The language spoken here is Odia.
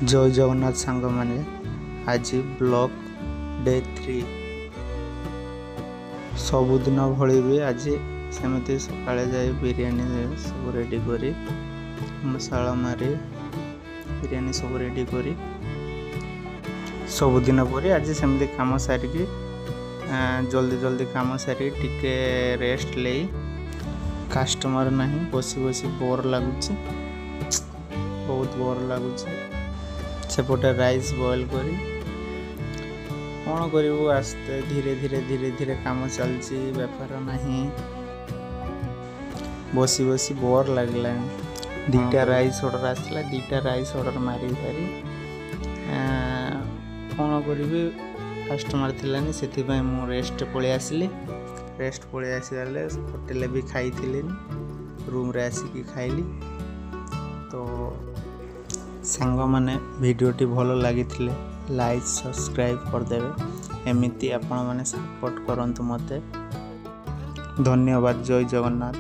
ଜୟ ଜଗନ୍ନାଥ ସାଙ୍ଗମାନେ, ଆଜି ବ୍ଲଗ୍ ଡେ 3। ସବୁଦିନ ଭଳି ବି ଆଜି ସେମିତି ସକାଳେ ଯାଇ ବିରିୟାନୀ ସବୁ ରେଡ଼ି କରି, ମସଲା ମାରି ବିରିୟାନୀ ସବୁ ରେଡ଼ି କରି, ସବୁଦିନ ପରି ଆଜି ସେମିତି କାମ ସାରିକି, ଜଲ୍ଦି ଜଲ୍ଦି କାମ ସାରିକି ଟିକେ ରେଷ୍ଟ ନେଇ, କାଷ୍ଟମର ନାହିଁ, ବସି ବସି ବୋର୍ ଲାଗୁଛି, ବହୁତ ବୋର୍ ଲାଗୁଛି। ସେପଟେ ରାଇସ୍ ବଏଲ୍ କରି କ'ଣ କରିବୁ, ଆସ୍ତେ ଧୀରେ ଧୀରେ ଧୀରେ ଧୀରେ କାମ ଚାଲିଛି, ବେପାର ନାହିଁ, ବସି ବସି ବୋର୍ ଲାଗିଲାଣି। 2ଟା ରାଇସ୍ ଅର୍ଡ଼ର ଆସିଲା, 2ଟା ରାଇସ୍ ଅର୍ଡ଼ର ମାରି ସାରି କ'ଣ କରିବି, କଷ୍ଟମର ଥିଲାନି, ସେଥିପାଇଁ ମୁଁ ରେଷ୍ଟ ପଳେଇ ଆସିଲି। ରେଷ୍ଟ ପଳେଇ ଆସିଗଲେ ହୋଟେଲରେ ବି ଖାଇଥିଲିନି, ରୁମ୍ରେ ଆସିକି ଖାଇଲି। ତ ସାଙ୍ଗମାନେ, ଭିଡ଼ିଓଟି ଭଲ ଲାଗିଥିଲେ ଲାଇକ୍ ସବସ୍କ୍ରାଇବ୍ କରିଦେବେ। ଏମିତି ଆପଣମାନେ ସପୋର୍ଟ କରନ୍ତୁ ମୋତେ। ଧନ୍ୟବାଦ। ଜୟ ଜଗନ୍ନାଥ।